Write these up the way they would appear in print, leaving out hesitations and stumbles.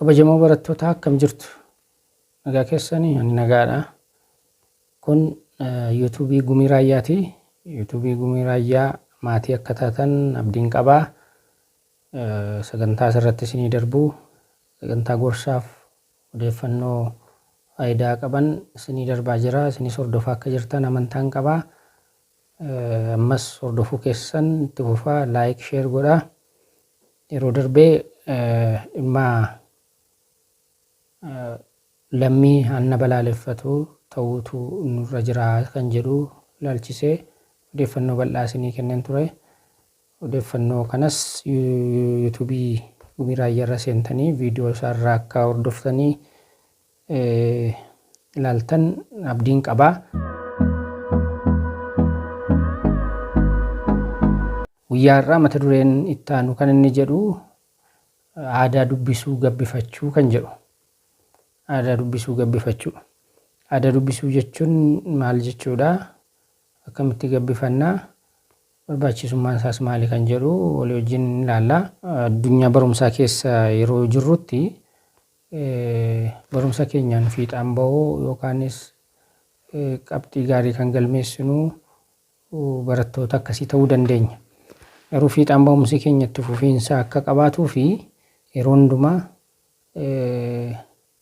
Kabajamoo barattootaa, akkam jirtu? Nagaa keessanii? Ani nagaadha. Kun YouTubeii Gumii Raayyaati. YouTubeii Gumii Raayyaa maatii akka taatan abdiin qabaa. Sagantaa asirratti isinii darbu, sagantaa gorsaaf odeeffannoo faayidaa qaban isinii darbaa jira. Isinis hordofaa akka jirtan amantaan qabaa. Ammas hordofuu keessan itti fufaa, like, share godhaa. Yeroo darbee dhimma lammii hanna balaaleffatu ta'uutu nurra jira kan jedhu ilaalchisee odeeffannoo bal'aa isinii kenneen ture. Odeeffannoo kanas YouTubeii Gumii Raayyaa irra seentanii viidiyoo isaarraa akka hordoftanii ilaaltan abdiin qaba. Guyyaa har'aa mata dureen itti aanu kan inni jedhu aadaa dubbisuu gabbifachuu kan jedhu. Aadaa dubbisuu gabbifachuu. Aadaa dubbisuu jechuun maal jechuudha? Akkamitti gabbifannaa? Barbaachisummaan isaas maali kan jedhu walii wajjin ilaalla. Addunyaa barumsaa keessa yeroo jirrutti barumsa keenyaan fiixaan ba'uu yookaanis qabxii gaarii kan galmeessinu barattoota akkasii ta'uu dandeenya. Garuu fiixaan ba'umsi keenya itti fufiinsa akka qabaatuu fi yeroo hundumaa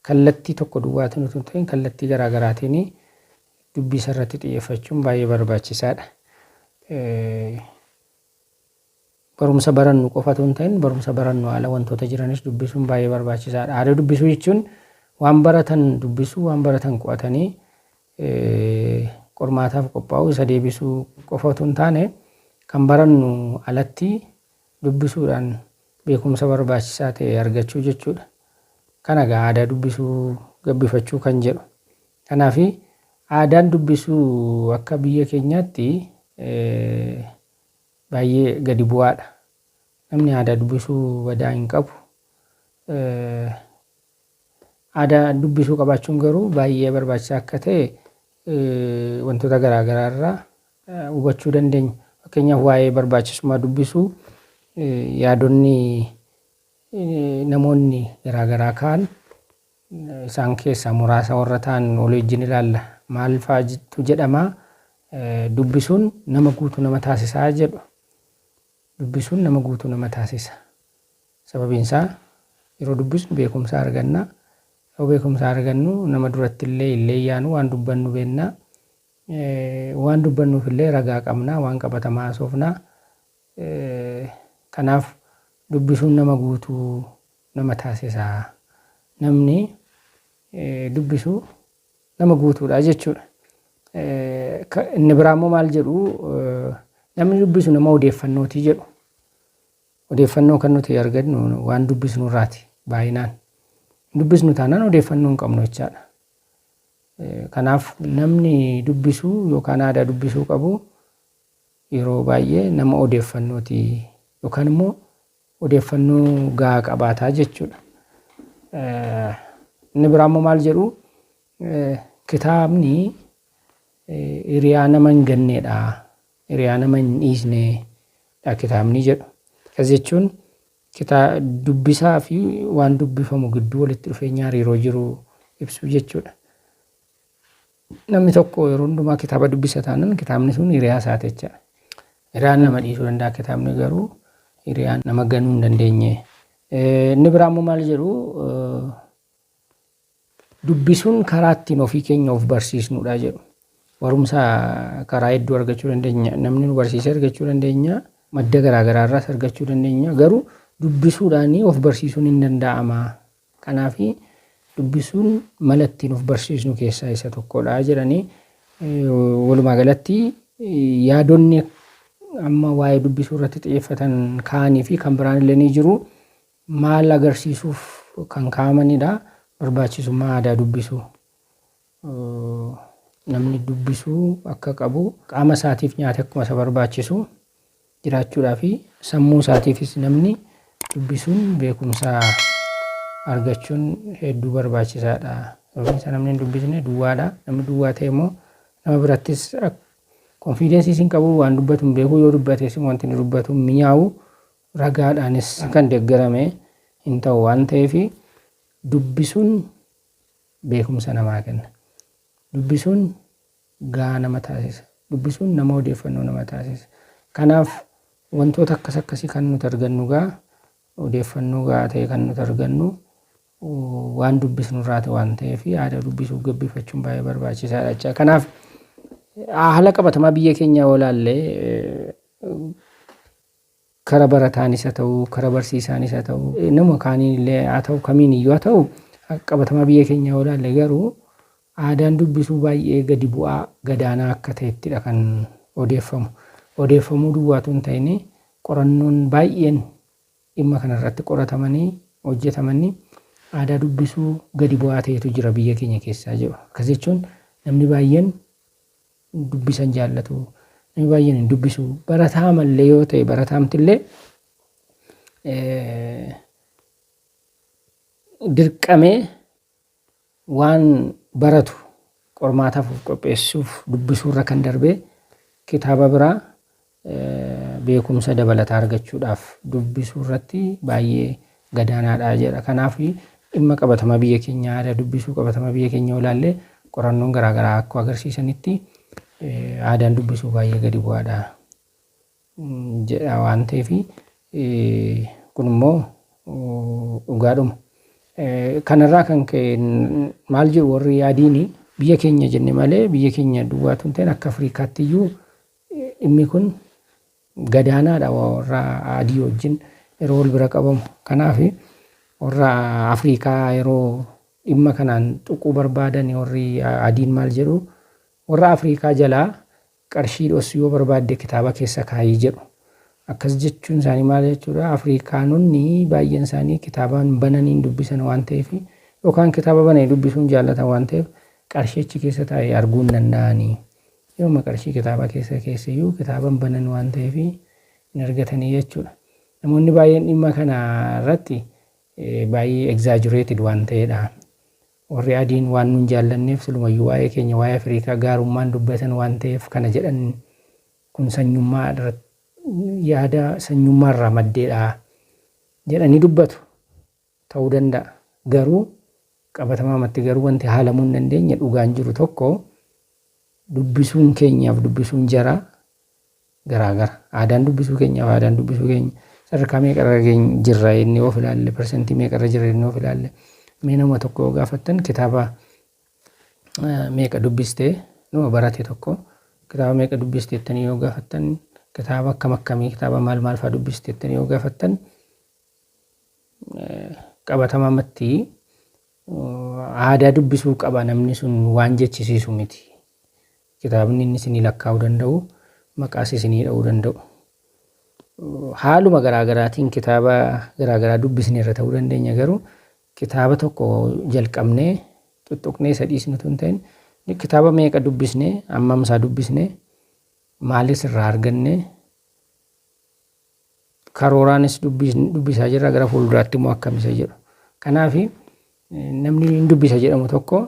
kallattii tokko duwwaatiin utuu hin ta'in kallattii garaa garaatiin dubbisa irratti xiyyeeffachuun baay'ee barbaachisaadha. Barumsa barannu qofa utuu hin ta'in barumsa barannu ala wantoota jiranis dubbisuun baay'ee barbaachisaadha. Aadaa dubbisuu jechuun waan baratan dubbisuu, waan baratan qo'atanii qormaataaf qophaa'uu, isa deebisuu qofa utuu hin taane kan barannu alatti dubbisuudhaan beekumsa barbaachisaa ta'e argachuu jechuudha. Kana egaa aadaa dubbisuu gabbifachuu kan jedhu. Kanaaf aadaan dubbisuu akka biyya keenyaatti baay'ee gadi bu'aadha. Namni aadaa dubbisuu badaa hin qabu. Aadaa dubbisuu qabaachuun garuu baay'ee barbaachisaa akka ta'e wantoota garaa garaa irraa hubachuu dandeenya. Fakkeenyaaf, waa'ee barbaachisummaa dubbisuu yaadonni namoonni garaa garaa ka'an, isaan keessaa muraasa warra ta'an walii wajjin ilaalla. Maal fa'aatu jedhama? Dubbisuun nama guutuu nama taasisaa jedhu. Dubbisuun nama guutuu nama taasisa. Sababiin isaa yeroo dubbisnu beekumsa arganna. Yeroo beekumsa argannu nama duratti illee hin leeyyaanu, waan dubbannu beekna. Waan dubbannuuf illee ragaa qabna, waan qabatamaa haasofna. Kanaaf dubbisuun nama guutuu nama taasisa. Namni dubbisu nama guutuudha jechuudha. Inni biraa immoo maal jedhu? Namni dubbisu nama odeeffannootii jedhu. Odeeffannoo kan nuti argannu waan dubbisnu irraati baay'inaan. Dubbisnu taanaan odeeffannoo hin qabnu jechaadha. Kanaaf namni dubbisu yookaan aadaa dubbisuu qabu yeroo baay'ee nama odeeffannooti yookaan immoo odeeffannoo gahaa qabaataa jechuudha. Inni biraa immoo maal jedhu? Kitaabni hiriyaa nama hin ganneedha. Hiriyaa nama hin dhiisneedha kitaabni jedhu. Akkas jechuun dubbisaa fi waan dubbifamu gidduu walitti dhufeenya hariiroo jiru ibsu jechuudha. Namni tokko yeroo hundumaa kitaaba dubbisa taanaan kitaabni sun hiriyaa isaati jechaadha. Hiriyaan nama dhiisuu danda'a, kitaabni garuu hiriyaan nama ganuu hin dandeenye. Inni biraa immoo maal jedhu? Dubbisuun karaa ittiin ofii keenya of barsiisnudha jedhu. Barumsa karaa hedduu argachuu dandeenya. Namni nu barsiisee argachuu dandeenya. Madda garaa garaa irraas argachuu dandeenya. Garuu dubbisuudhaan of barsiisuun hin danda'ama. Kanaaf dubbisuun mala ittiin of barsiisnu keessaa isa tokkodha jedhanii, walumaa galatti yaadonni amma waa'ee dubbisuu irratti xiyyeeffatan ka'anii fi kan biraan illee ni jiru. Maal agarsiisuuf kan kaa'amanidha? Barbaachisummaa aadaa dubbisuu. Namni dubbisuu akka qabu, qaama isaatiif nyaata akkuma isa barbaachisu jiraachuudhaa fi sammuu isaatiifis namni dubbisuun beekumsa argachuun hedduu barbaachisaadha. Sababiin isaa namni hin dubbisne duwwaadha. Namni duwwaa ta'e immoo nama birattis konfiidensiis hin qabu, waan dubbatu hin beeku, yoo dubbates wanti inni dubbatu hin mi'aawu, ragaadhaanis kan deeggarame hin ta'u waan ta'eef Dubbisuun beekumsa namaa kenna. Dubbisuun gahaa nama taasisa. Dubbisuun nama odeeffannoo nama taasisa. Kanaaf wantoota akkas akkasii kan nuti argannu gaa odeeffannoo gahaa ta'e kan nuti argannu waan dubbisnu irraati waan ta'eef aadaa dubbisuu gabbifachuun baay'ee barbaachisaadha jecha. Kanaaf haala qabatamaa biyya keenyaa yoo ilaalle, kara barataanis haa ta'u, kara barsiisaanis haa ta'u, nama kaaniin illee haa ta'u, kamiin iyyuu haa ta'u, qabatamaa biyya keenyaa yoo ilaalle garuu aadaan dubbisuu baay'ee gadi bu'aa gadaanaa akka ta'ettidha kan odeeffamu. Odeeffamuu duwwaatu hin ta'in, qorannoon baay'een dhimma kanarratti qoratamanii hojjetamanii aadaa dubbisuu gadi bu'aa ta'etu jira biyya keenya keessaa jedhu. Akkas jechuun namni baay'een dubbisan jaallatu. Namni baay'een hin dubbisu. Barataa mallee yoo ta'e, barataamtillee dirqamee waan baratu qormaataaf of qopheessuuf dubbisuurra kan darbee kitaaba biraa beekumsa dabalataa argachuudhaaf dubbisuu irratti baay'ee gadaanaadha jedha. Kanaaf dhimma qabatamaa biyya keenyaa, aadaa dubbisuu qabatamaa biyya keenya yoo ilaalle, qorannoon garaagaraa akka agarsiisanitti aadaan dubbisuu baay'ee gadi bu'aadha jedha waan ta'eef, kun immoo dhugaadhuma. Kanarraa kan ka'e maal jedhu warri adiin, biyya keenya jenne malee biyya keenya duwwaatu hin ta'in, akka Afrikaatti iyyuu dhimmi kun gadaanaadha warra adii wajjin yeroo wal bira qabamu. Kanaaf warra Afrikaa yeroo dhimma kanaan tuquu barbaadan warri adiin maal jedhu? Warra Afrikaa jalaa qarshii dhossuu yoo barbaadde kitaaba keessa kaayii jedhu. Akkas jechuun isaanii maal jechuudha? Afrikaanonni baay'een isaanii kitaabaan bananii hin dubbisan waan ta'eef, yookaan kitaaba bananii dubbisuun jaallatan waan ta'eef, qarshii achi keessa taa'e arguu hin danda'anii. Yooma qarshii kitaaba keessa keessiyyuu kitaaban banan waan ta'eef hin argatanii jechuudha. Namoonni baay'een dhimma kana irratti baay'ee exaggerated waan ta'edha. Warri adiin waan nun jaallanneef, silumayyuu waa'ee keenya, waa'ee Afrikaa gaarummaan dubbatan waan ta'eef kana jedhan, kun sanyummaa irratti yaada sanyummaa irraa maddeedha jedhanii dubbatu, ta'uu danda'a. Garuu qabatamaamatti garuu wanti haalamuu hin dandeenye dhugaan jiru tokko, dubbisuun keenyaaf dubbisuun jaraa garaagara. Aadaan dubbisuu keenyaaf aadaan dubbisuu keenya sadarkaa meeqarra jirra inni of ilaalle, persentii meeqarra jirra inni of ilaalle, mee nama tokko yoo gaafattan, kitaaba meeqa dubbistee, nama barate tokko kitaaba meeqa dubbiste jettanii yoo gaafattan, kitaaba akkam akkamii, kitaaba maal maal fa'aa dubbiste jettanii yoo gaafattan, qabatamaamatti aadaa dubbisuu qaba namni sun waan jechisiisu miti. Kitaabni inni isinii lakkaa'uu danda'u, maqaas isinii dha'uu danda'u. Haaluma garaagaraatiin kitaaba garaagaraa dubbisne irra ta'uu dandeenya, garuu kitaaba tokko jalqabnee tuttuqnee isa dhiisnu hin ta'in, kitaaba meeqa dubbisne, hammam isaa dubbisne, maalis irraa arganne, karooraanis dubbisaa jirra, gara fuulduraatti immoo akkam isa jedhu. Kanaaf namni hin dubbisa jedhamu tokko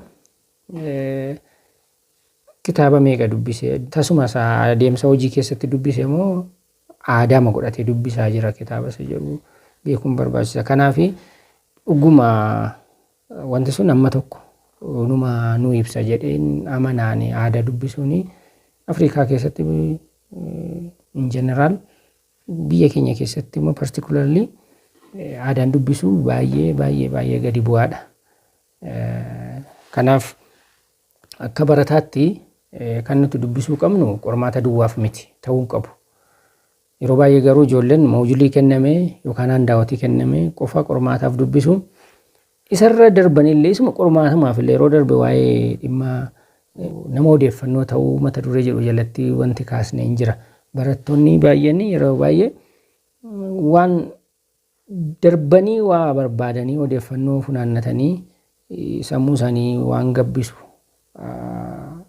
kitaaba meeqa dubbise, tasuma isaa adeemsa hojii keessatti dubbise moo aadaama godhatee dubbisaa jira kitaaba isa jedhu beekuun barbaachisa. Kanaaf dhuguma wanti sun amma tokko numa nu ibsa jedheen amanaani, aadaa dubbisuun Afrikaa keessatti in general, biyya keenya keessatti immoo particularly, aadaan dubbisuu baay'ee baay'ee baay'ee gadi bu'aadha. Kanaaf akka barataatti kan nuti dubbisuu qabnu qormaata duwwaaf miti ta'uu qabu. Yeroo baay'ee garuu ijoolleen moojulii kenname yookaan handoutii kenname qofa qormaataaf dubbisu. Isarra darbanillee isuma qormaatumaaf illee, yeroo darbe waa'ee dhimma nama odeeffannoo ta'uu mata duree jedhu jalatti wanti kaasne hin jira. Barattoonni baay'een yeroo baay'ee waan darbanii waa barbaadanii odeeffannoo funaannatanii sammuu isaanii waan gabbisu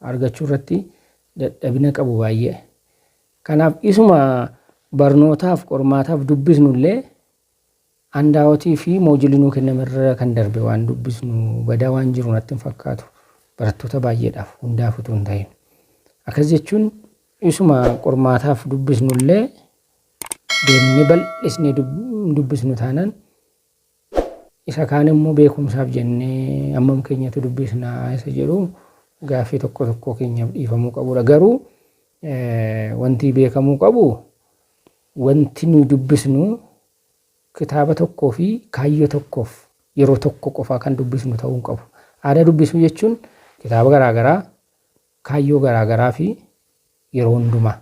argachuu irratti dadhabina qabu baay'ee. Kanaaf isuma barnootaaf qormaataaf dubbisnu illee handoutii fi moojulii nuu kenname irra kan darbe waan dubbisnu badaa waan jiru natti hin fakkaatu, barattoota baay'eedhaaf, hundaaf utuu hin ta'in. Akkas jechuun isuma qormaataaf dubbisnu illee deemnee bal'isnee dubbisnu taanaan Isa kaan immoo beekumsaaf jennee hammam keenyatu dubbisnaa isa jedhu gaaffii tokko tokko keenyaaf dhiifamuu qabudha. Garuu wanti beekamuu qabu, wanti nuyi dubbisnu kitaaba tokkoo fi kaayyoo tokkoof yeroo tokko qofaa kan dubbisnu ta'uu hin qabu. Aadaa dubbisuu jechuun kitaaba garaagaraa, kaayyoo garaagaraa fi yeroo hundumaa.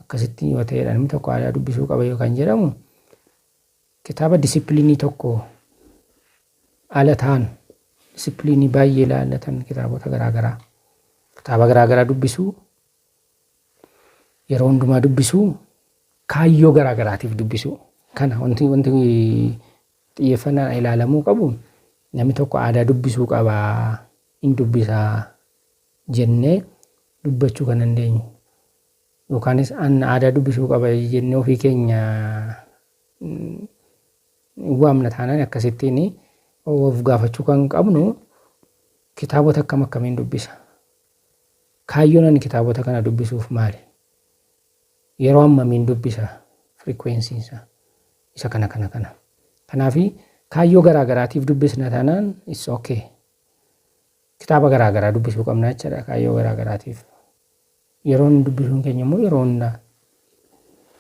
Akkasitti yoo ta'edha namni tokko aadaa dubbisuu qaba yoo kan jedhamu. Kitaaba discipline tokko ala ta'an, discipline baay'ee ilaallatan, kitaabota garaagaraa, kitaaba garaagaraa dubbisuu, yeroo hundumaa dubbisuu, kaayyoo garaagaraatiif dubbisuu. Kana wanti xiyyeeffannaan ilaalamuu qabu, namni tokko aadaa dubbisuu qabaa, hin dubbisaa jennee dubbachuu kan dandeenyu, yookaanis an aadaa dubbisuu qaba jennee ofii keenya waamna taanaan, akkasittiin of gaafachuu kan qabnu: kitaabota akkam akkamiin dubbisa? Kaayyoon ani kitaabota kana dubbisuuf maali? Yeroo hammamiin dubbisa? Frequency isaa isa kana kana kana. Kanaafi kaayyoo garaa garaatiif dubbisna taanaan, it's okay. Kitaaba garaa garaa dubbisuu qabna jechaadha kaayyoo garaa garaatiif. Yeroon dubbisuun keenya immoo yeroo hundaa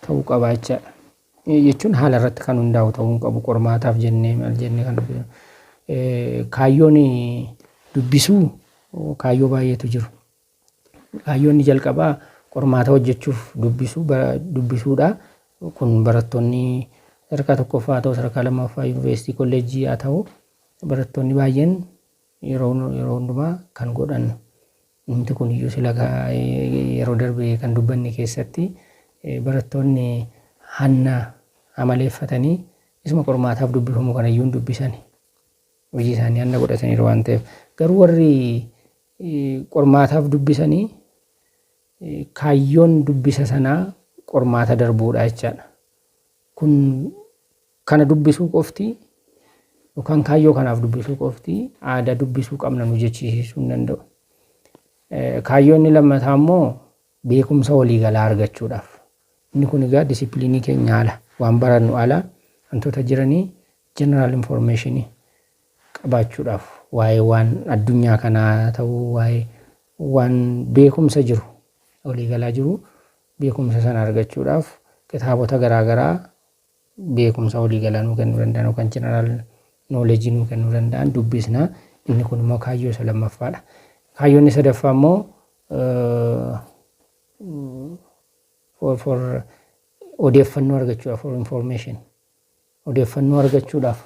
ta'uu qaba jechaadha. Jechuun haala irratti kan hundaa'u ta'uu hin qabu, qormaataaf jennee maal jennee kan dubbisnu. Kaayyoon dubbisuu kaayyoo baay'eetu jiru. Kaayyoon inni jalqabaa qormaata hojjechuuf dubbisuu dubbisuudha. Kun barattoonni sadarkaa tokkoffaa haa ta'u, sadarkaa lammaffaa, yuunivarsiitii, kolleejjii haa ta'u, barattoonni baay'een yeroo hundumaa kan godhan. Wanti kun iyyuu sila yeroo darbe kan dubbanne keessatti, barattoonni hanna amaleeffatanii isuma qormaataaf dubbifamu kana iyyuu hin dubbisani. Hojii isaanii hanna godhataniiru waan ta'eef. Garuu warri qormaataaf dubbisanii, kaayyoon dubbisa sanaa qormaata darbuudha jechaadha. Kun kana dubbisuu qofti yookaan kaayyoo kanaaf dubbisuu qofti aadaa dubbisuu qabna nu jechisiisuu hin danda'u. Kaayyoon inni lammataa immoo beekumsa waliigalaa argachuudhaaf. Inni kun egaa discipline keenya ala, waan barannu ala wantoota jiranii general information qabaachuudhaaf, waa'ee waan addunyaa kanaa ta'uu, waa'ee waan beekumsa jiru waliigalaa jiru, beekumsa sana argachuudhaaf kitaabota garaagaraa beekumsa waliigalaa nuu kennuu danda'an yookaan general knowledge nuu kennuu danda'an dubbisna. Inni kun immoo kaayyoo isa lammaffaadha. Kaayyoon inni sadaffaa immoo for odeeffannoo argachuudhaaf, for information, odeeffannoo argachuudhaaf,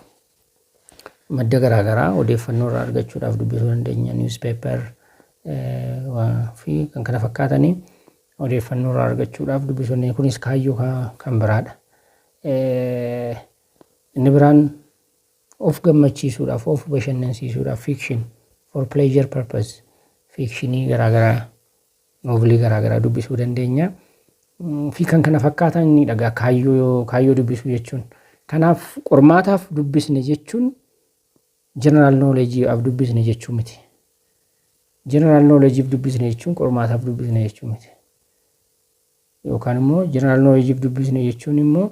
madda garaagaraa odeeffannoo irraa argachuudhaaf dubbisuu dandeenya. Newspaper fi kan kana fakkaatanii odeeffannoo irraa argachuudhaaf dubbisuu dandeenya. Kunis kaayyoo kan biraadha. Inni biraan of gammachiisuudhaaf, of bashannansiisuudhaaf, fiction, for pleasure purpose, fiction garaagaraa, novel garaagaraa dubbisuu dandeenya. Fi kan kana fakkaatanidha egaa kaayyoo dubbisuu jechuun. Kanaaf qormaataaf dubbisne jechuun general knowledge'aaf dubbisne jechuu miti. General knowledge'if dubbisne jechuun qormaataaf dubbisne jechuu miti. Yookaan immoo general knowledge'if dubbisne jechuun immoo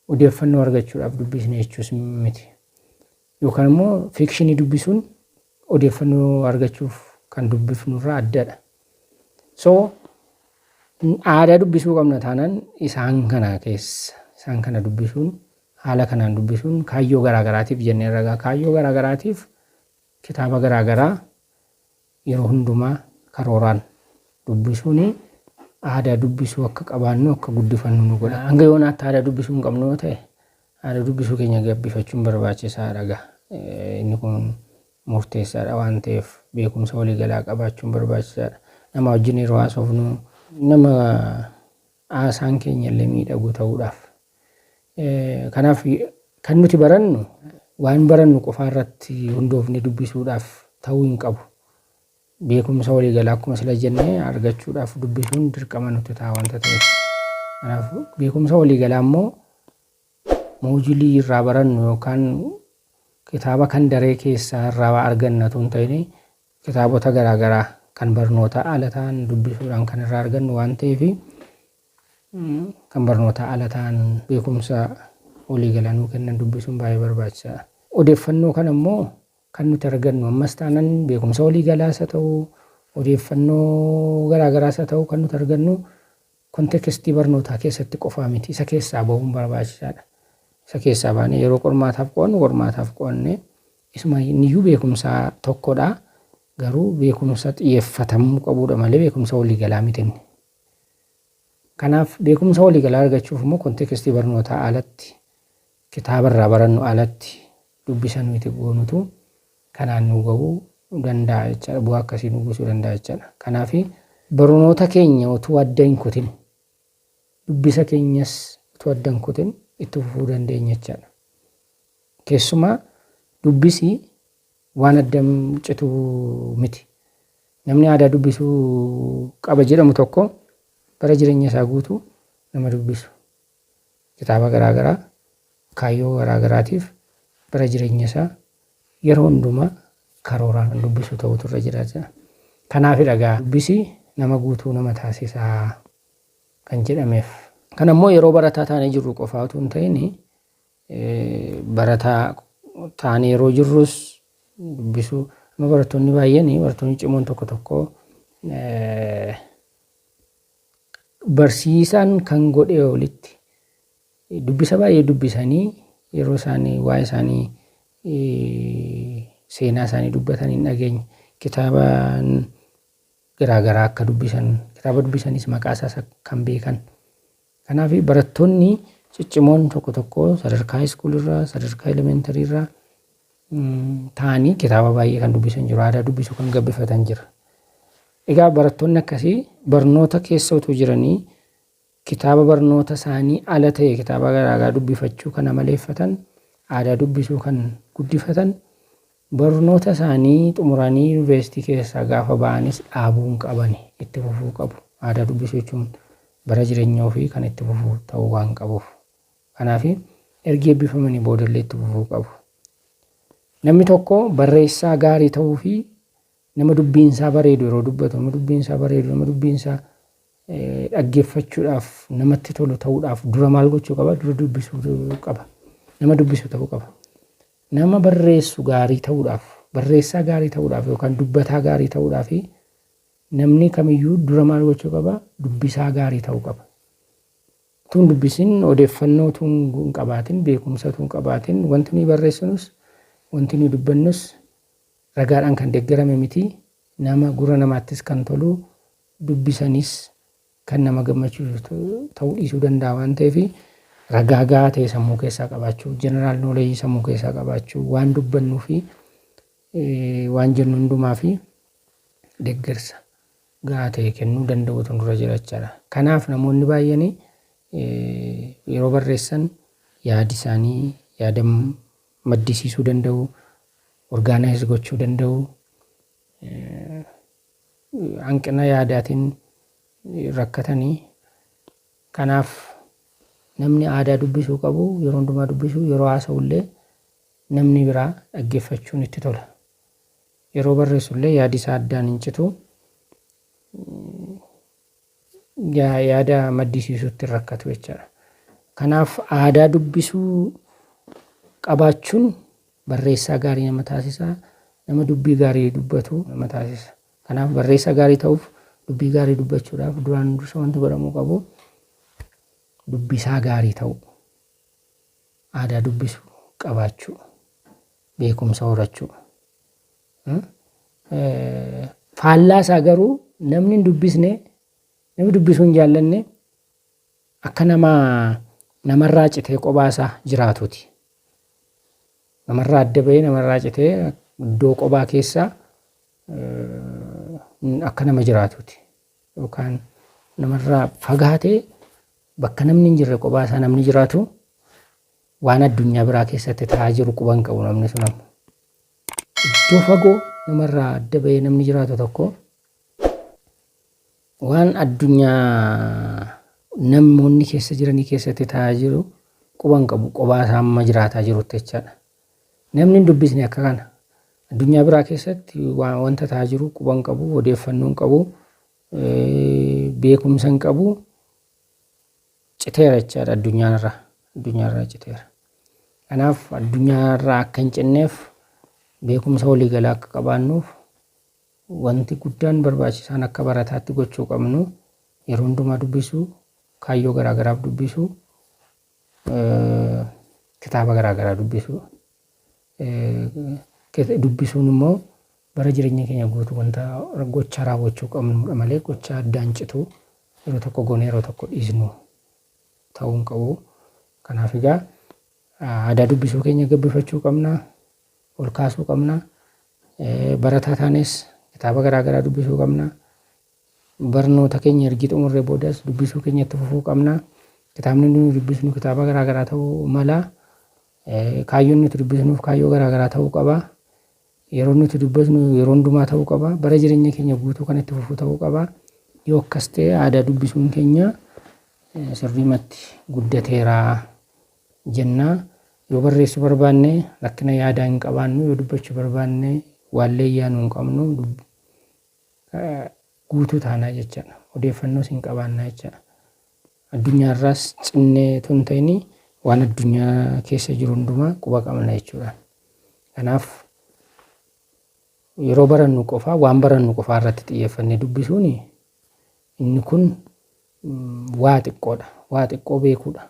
odeeffannoo argachuudhaaf dubbisne jechuus miti. Yookaan immoo fiction dubbisuun odeeffannoo argachuuf kan dubbifnurraa addadha. So aadaa dubbisuu qabna taanaan, isaan kana keessa isaan kana dubbisuun, haala kanaan dubbisuun, kaayyoo garaagaraatiif jennee ragaa, kaayyoo garaagaraatiif kitaaba garaagaraa yeroo hundumaa karooraan dubbisuun aadaa dubbisuu akka qabaannu, akka guddifannu nu godha. Hanga yoonaatti aadaa dubbisuu hin qabnu yoo ta'e, aadaa dubbisuu keenya gabbifachuun barbaachisaadha gaa. Inni kun murteessaadha waan ta'eef, beekumsa waliigalaa qabaachuun barbaachisaadha. Nama wajjin yeroo haasofnu nama haasaan keenya illee miidhagu ta'uudhaaf. Kanaaf kan nuti barannu waan barannu qofaa irratti hundoofne dubbisuudhaaf ta'uu hin qabu. Beekumsa waliigalaa akkuma sila jennee argachuudhaaf dubbisuun dirqama nutti ta'a wanta ta'eef. Kanaaf beekumsa waliigalaa immoo module irraa barannu yookaan kitaaba kan daree keessaa irraa arganna otoo hin ta'in, kitaabota garaagaraa kan barnoota ala ta'an dubbisuudhaan kan irraa argannu waan ta'eef, kan barnoota ala ta'an beekumsa waliigalaa nuu kennan dubbisuun baay'ee barbaachisaadha. Odeeffannoo kana immoo kan nuti argannu ammas taanan beekumsa waliigalaas haa ta'u, odeeffannoo garaagaraas haa ta'u, kan nuti argannu contextii barnootaa keessatti qofaa miti. Isa keessaa bahuun barbaachisaadha. Isa keessaa baanee yeroo qormaataaf qo'annu, qormaataaf qo'annee isuma inniyyuu beekumsa tokkodha. Garuu beekumsa xiyyeeffatamuu qabudha malee beekumsa waliigalaa miti inni. Kanaaf beekumsa waliigalaa argachuuf immoo contextii barnootaa alatti, kitaaba irraa barannu alatti dubbisa nuti goonutu kanaan nu gahuu danda'a jechaadha. Bu'aa akkasii nu buusuu danda'a jechaadha. Kanaaf barnoota keenya utuu adda hin kutin, dubbisa keenyas utuu adda hin kutin itti fufuu dandeenya jechaadha. Keessumaa dubbisi waan adda citu miti. Namni aadaa dubbisuu qaba jedhamu tokko bara jireenya isaa guutuu nama dubbisu. Kitaaba garaagaraa kaayyoo garaagaraatiif bara jireenya isaa yeroo hundumaa karooraan kan dubbisu ta'utu irra jiraata. Kanaafidha egaa dubbisi nama guutuu nama taasisaa kan jedhameef. Kana immoo yeroo barataa taanee jirru qofaa utuu hin ta'in, barataa taanee yeroo jirrus dubbisuu. Amma barattoonni baay'een, barattoonni cimoon tokko tokko, barsiisaan kan godhe olitti dubbisa baay'ee dubbisanii yeroo isaanii waa'ee isaanii, seenaa isaanii dubbatan hin dhageenye. Kitaaba garaagaraa akka dubbisan, kitaaba dubbisanis maqaa isaas kan beekan. Kanaaf barattoonni ciccimoon tokko tokko sadarkaa high schoolirraa, sadarkaa elementaryrraa ta'anii kitaaba baay'ee kan dubbisan jiru, aadaa dubbisuu kan gabbifatan jira. Egaa barattoonni akkasii barnoota keessa utuu jiranii kitaaba barnoota isaanii ala ta'e, kitaaba garaagaraa dubbifachuu kan amaleeffatan, aadaa dubbisuu kan guddifatan, barnoota isaanii xumuranii yuunivarsiitii keessaa gaafa ba'anis dhaabuu hin qabani, itti fufuu qabu. Aadaa dubbisuu jechuun bara jireenya ofii kan itti fufuu ta'uu waan qabuuf. Kanaaf ergi eebbifamanii boodallee itti fufuu qabu. Namni tokko barreessaa gaarii ta'uu fi nama dubbiinsaa bareedu, yeroo dubbatu nama dubbiinsaa bareedu, nama dubbiinsaa dhaggeeffachuudhaaf namatti tolu ta'uudhaaf dura maal gochuu qaba? Dura dubbisuu qaba. Nama dubbisu ta'uu qaba. Nama barreessu gaarii ta'uudhaaf, barreessaa gaarii ta'uudhaaf yookaan dubbataa gaarii ta'uudhaaf namni kamiyyuu dura maal gochuu qaba? Dubbisaa gaarii ta'uu qaba. Utuu hin dubbisin, odeeffannoo utuu hin qabaatin, beekumsa utuu hin qabaatin, wanti nuyi barreessinus, wanti nuyi dubbannus ragaadhaan kan deeggarame miti. Nama gurra namaattis kan tolu, dubbisanis kan nama gammachiisu ta'uu dhiisuu danda'a waan ta'eef, ragaa gahaa ta'e sammuu keessaa qabaachuu, general knowledge sammuu keessaa qabaachuu, waan dubbannuu fi waan jennu hundumaa fi deeggarsa gahaa ta'e kennuu danda'utu nurra jira jechaadha. Kanaaf namoonni baay'een yeroo barreessan yaadi isaanii yaada maddisiisuu danda'u, organize gochuu danda'u, hanqina yaadaatiin rakkatanii. Kanaaf namni aadaa dubbisuu qabu yeroo hundumaa dubbisuu, yeroo haasa'ullee namni biraa dhaggeeffachuun itti tola. Yeroo barreessullee yaadi isaa addaan hin citu. Yaada maddisiisuutti hin rakkatu jechaadha. Kanaaf aadaa dubbisuu qabaachuun barreessaa gaarii nama taasisa. Nama dubbii gaarii dubbatu nama taasisa. Kanaaf barreessaa gaarii ta'uuf, dubbii gaarii dubbachuudhaaf duraan dursa wanti godhamuu qabu dubbisaa gaarii ta'uu. Aadaa dubbisuu qabaachuu. Beekumsa horachuu. Faallaa isaa garuu namni hin dubbisne, namni dubbisuu hin jaallanne akka nama namarraa citee kophaa isaa jiraatuuti. Namarraa adda bahee, namarraa citee iddoo kophaa keessaa akka nama jiraatuuti. Yookaan namarraa fagaatee bakka namni hin jirre kophaa isaa namni jiraatu waan addunyaa biraa keessatti ta'aa jiru quba hin qabu namni sun amma. Iddoo fagoo namarraa adda bahee namni jiraatu tokko waan addunyaa namoonni keessa jiranii keessatti ta'aa jiru quba hin qabu, kophaa isaa amma jiraataa jirutti jechaadha. Namni hin dubbisne akka kana addunyaa biraa keessatti wanta ta'aa jiru quba hin qabu, odeeffannoo hin qabu, beekumsa hin qabu, citeera jechaadha addunyaarraa citeera. Kanaaf addunyaarraa akka hin cinneef, beekumsa waliigalaa akka qabaannuuf, wanti guddaan barbaachisaan akka barataatti gochuu qabnu yeroo hundumaa dubbisuu, kaayyoo garaagaraaf dubbisuu, kitaaba garaagaraa dubbisuu. Dubbisuun immoo bara jireenya keenya guutuu wanta gocha raawwachuu qabnudha malee gocha addaan cituu, yeroo tokko goonee yeroo tokko dhiisnu ta'uu hin qabu. Kanaaf egaa aadaa dubbisuu keenya gabbifachuu qabna, ol kaasuu qabna. Barataa taanes kitaaba garaagaraa dubbisuu qabna. Barnoota keenya ergi xumurree boodas dubbisuu keenya itti fufuu qabna. Kitaabni nuyi dubbisnu kitaaba garaagaraa ta'uu mala. Kaayyoon nuti dubbisnuuf kaayyoo garaagaraa ta'uu qaba. Yeroo nuti dubbisnu yeroo hundumaa ta'uu qaba. Bara jireenya keenya guutuu kan itti fufuu ta'uu qaba. Yoo akkas ta'e, aadaa dubbisuun keenya sirriimatti guddateera jenna. Yoo barreessuu barbaanne rakkina yaadaa hin qabaannu. Yoo dubbachuu barbaanne waallee yaanuu hin qabnu. Guutuu taanaa jechaadha. Odeeffannoos hin qabaannaa jechaadha. Addunyaarraas cinnee otoo hin ta'in waan addunyaa keessa jiru hundumaa quba qabna jechuudha. Kanaaf yeroo barannu qofaa, waan barannu qofaa irratti xiyyeeffannee dubbisuun inni kun waa xiqqoodha. Waa xiqqoo beekuudha.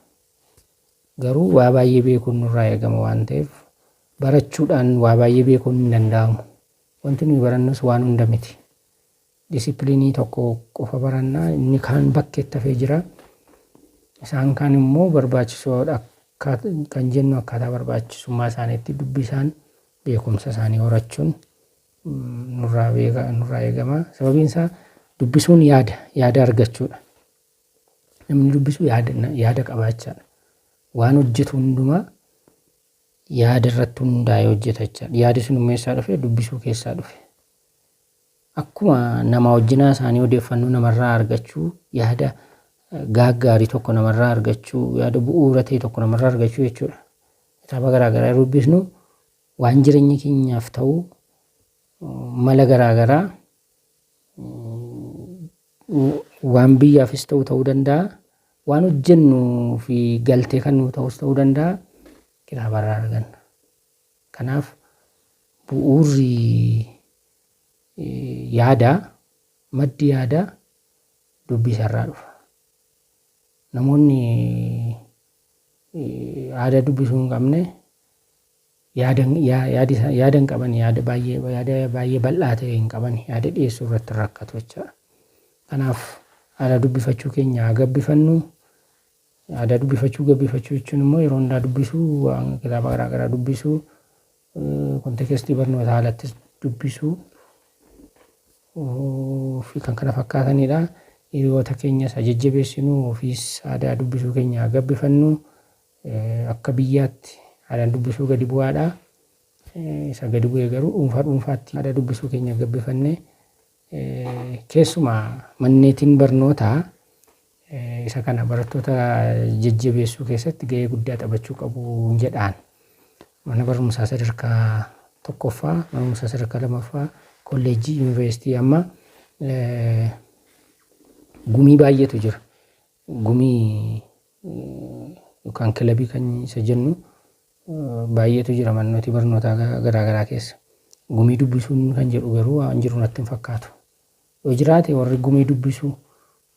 Garuu waa baay'ee beekuun nurraa eegama waan ta'eef, barachuudhaan waa baay'ee beekuun hin danda'amu. Wanti nuyi barannus waan hunda miti. Disipiliinii tokko qofa barannaa, inni kaan bakkeetti hafee jira. Isaan kaan immoo barbaachisoodha kan jennu akkaataa barbaachisummaa isaaniitti dubbisaan beekumsa isaanii horachuun nurraa eegama. Sababiin isaa dubbisuun yaada argachuudha. Namni dubbisu yaada qabaachaadha. Waan hojjetu hundumaa yaada irratti hundaa'ee hojjeta jechaadha. Yaadi sun immoo eessaa dhufe? Dubbisuu keessaa dhufe. Akkuma nama wajjinaa isaanii odeeffannoo namarraa argachuu, yaada gaaggaarii tokko namarraa argachuu, yaada bu'uura ta'e tokko namarraa argachuu jechuudha. Kitaaba garaagaraa yeroo dubbisnu waan jireenya keenyaaf ta'u, mala garaagaraa, waan biyyaafis ta'u ta'uu danda'a. Waan hojjennuu fi galtee kan nuu ta'us ta'uu danda'a. Kitaabarraa arganna. Kanaaf bu'uurri yaadaa, maddi yaadaa dubbisarraa dhufa. Namoonni aadaa dubbisuu hin qabne yaada yaada hin qaban, yaada baay'ee bal'aa ta'e hin qaban, yaada dhiyeessuu irratti rakkatu jechaadha. Kanaaf aadaa dubbifachuu keenya haa gabbifannu. Aadaa dubbifachuu gabbifachuu jechuun immoo yeroo hundaa dubbisuu, waan kitaaba garaa garaa dubbisuu, contextii barnootaa alattis dubbisuu fi kan kana fakkaatanidha. Hiriyoota keenyas haa jajjabeessinu, ofiis aadaa dubbisuu keenya haa gabbifannu. Akka biyyaatti aadaan dubbisuu gadi bu'aadha. Isa gadi bu'e garuu dhuunfaa dhuunfaatti aadaa dubbisuu keenya gabbifannee, keessumaa manneetiin barnootaa isa kana barattoota jajjabeessuu keessatti gahee guddaa taphachuu qabu jedhaan. Mana barumsaa sadarkaa tokkoffaa, mana barumsaa sadarkaa lamaffaa, kolleejjii, yuunivarsiitii amma gumii baay'eetu jira. Gumii yookaan kilabii kan isa jennu baay'eetu jira manoota barnootaa garaa garaa keessa. Gumii dubbisuun kan jedhu garuu waan jiru natti hin fakkaatu. Yoo jiraate, warri gumii dubbisuu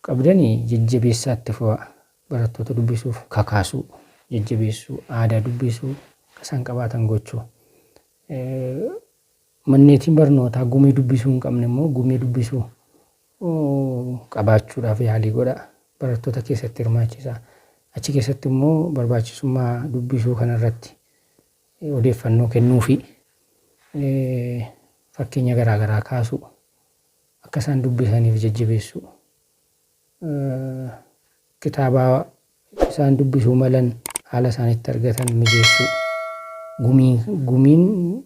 qabdanii jajjabeessaatti fufaa. Barattoota dubbisuuf kakaasuu, jajjabeessuu, aadaa dubbisuu akka isaan qabaatan gochuu. Manneetiin barnootaa gumii dubbisuu hin qabne immoo gumii dubbisuu qabaachuudhaaf yaalii godha. Barattoota keessatti hirmaachisaa. Achi keessatti immoo barbaachisummaa dubbisuu kanarratti odeeffannoo kennuufi fakkeenya garaa garaa kaasuu, akka isaan dubbisaniif jajjabeessuu, kitaaba isaan dubbisuu malan haala isaan itti argatan mijeessuu. Gumiin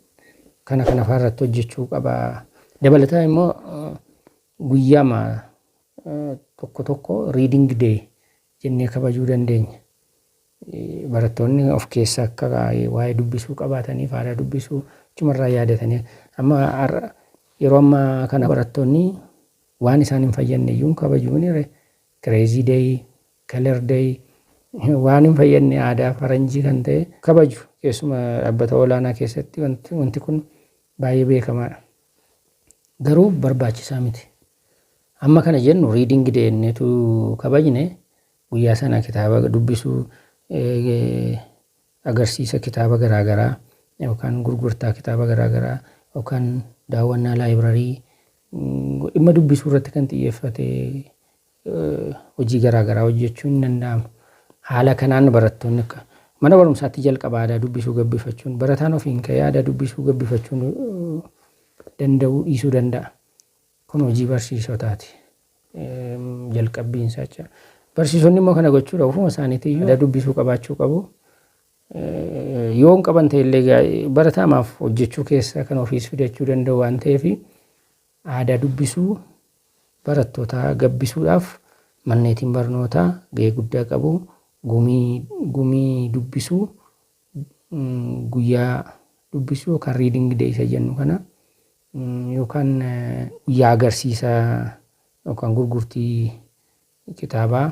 kana kana fa'aa irratti hojjechuu qaba. Dabalataan immoo guyyaama tokko tokko reading day jennee kabajuu dandeenya. Barattoonni of keessa akka waa'ee dubbisuu qabaataniif, aadaa dubbisuu achumarraa yaadatanii, amma yeroo ammaa kana barattoonni waan isaan hin fayyadne iyyuu kabajuun, crazy day, color day. Waan hin fayyadne aadaa faranjii kan ta'e kabaju keessuma dhaabbata olaanaa keessatti wanti kun baay'ee beekamaadha. Garuu barbaachisaa miti. Amma kana jennu reading day jenneetu kabajne guyyaa sana kitaaba dubbisuu, agarsiisa kitaaba garaagaraa yookaan gurgurtaa kitaaba garaagaraa yookaan daawwannaa library dhimma dubbisuu irratti kan xiyyeeffate hojii garaagaraa hojjechuun ni danda'ama. Haala kanaan barattoonni akka mana barumsaatti jalqaba aadaa dubbisuu gabbifachuun barataan ofiin ka'ee aadaa dubbisuu gabbifachuun danda'uu dhiisuu danda'a. Kun hojii barsiisotaati. Jalqabbiin isaa jechuudha. Barsiisonni immoo kana gochuudhaaf ofuma isaaniitii aadaa dubbisuu qabaachuu qabu. Yoo hin qaban ta'e illee barataamaaf hojjechuu keessa kan ofiis fidachuu danda'u waan ta'eef aadaa dubbisuu barattootaa gabbisuudhaaf manneetiin barnootaa gahee guddaa qabu. Gumii dubbisuu guyyaa dubbisuu yookaan reading day isa jennu kana yookaan guyyaa agarsiisa yookaan gurgurtii kitaabaa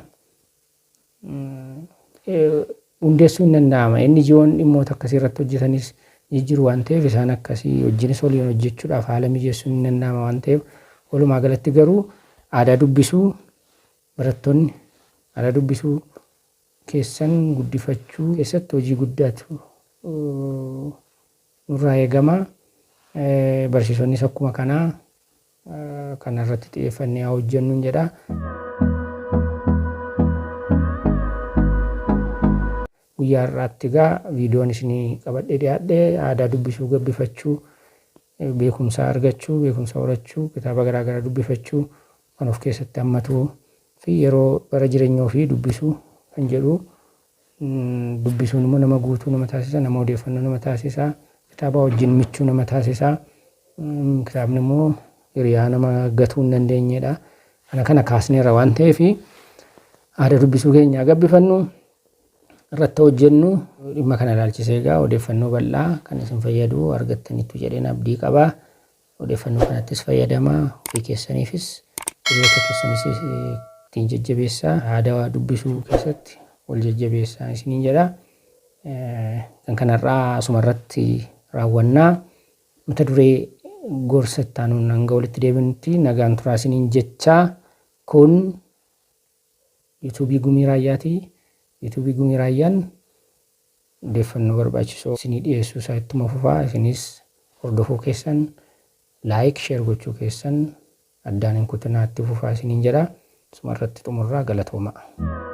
hundeessuun ni danda'ama. Inni ijoon dhimmoota akkasii irratti hojjetanis ni jiru waan ta'eef isaan akkasii wajjinis waliin hojjechuudhaaf haala mijeessuun ni danda'ama waan ta'eef walumaa galatti garuu aadaa dubbisuu barattoonni aadaa dubbisuu keessan guddifachuu keessatti hojii guddaatu nurraa eegama. Barsiisonnis akkuma kanaa kana irratti xiyyeeffannee haa hojjennuun jedha. Guyyaa har'aatti egaa viidiyoon isinii qabadhee dhiyaadhe aadaa dubbisuu gabbifachuu, beekumsa argachuu, beekumsa horachuu, kitaaba garaa garaa dubbifachuu kan of keessatti hammatuu fi yeroo bara jireenya ofii dubbisuu kan jedhu dubbisuun immoo nama guutuu nama taasisa, nama odeeffannoo nama taasisa, kitaaba wajjin michuu nama taasisa. Kitaabni immoo hiriyaa nama gatuu hin dandeenyedha. Kana kana kaasneerra waan ta'eef aadaa dubbisuu keenya gabbifannu irratti hojjennu dhimma kana ilaalchisee egaa odeeffannoo bal'aa kan isin fayyadu argattaniittu jedheen abdii qaba. Odeeffannoo kanattis fayyadamaa ofii keessaniifis hiriyoota keessanis ittiin jajjabeessaa aadaa dubbisuu keessatti wal jajjabeessaa isiniin jedha. Kan kanarraa asuma irratti raawwannaa mata duree gorsa itti aanuun hanga walitti deebinutti nagaan turaa isiniin jechaa kun yuutuubii Gumii Raayyaati. Yuutuubii Gumii Raayyaan odeeffannoo barbaachisoo isinii dhiyeessuu isaa ittuma fufaa. Isinis hordofuu keessan like share gochuu keessan addaan hin kutinaa itti fufaa isiniin jedha. Asuma irratti xumurraa galatoomaa.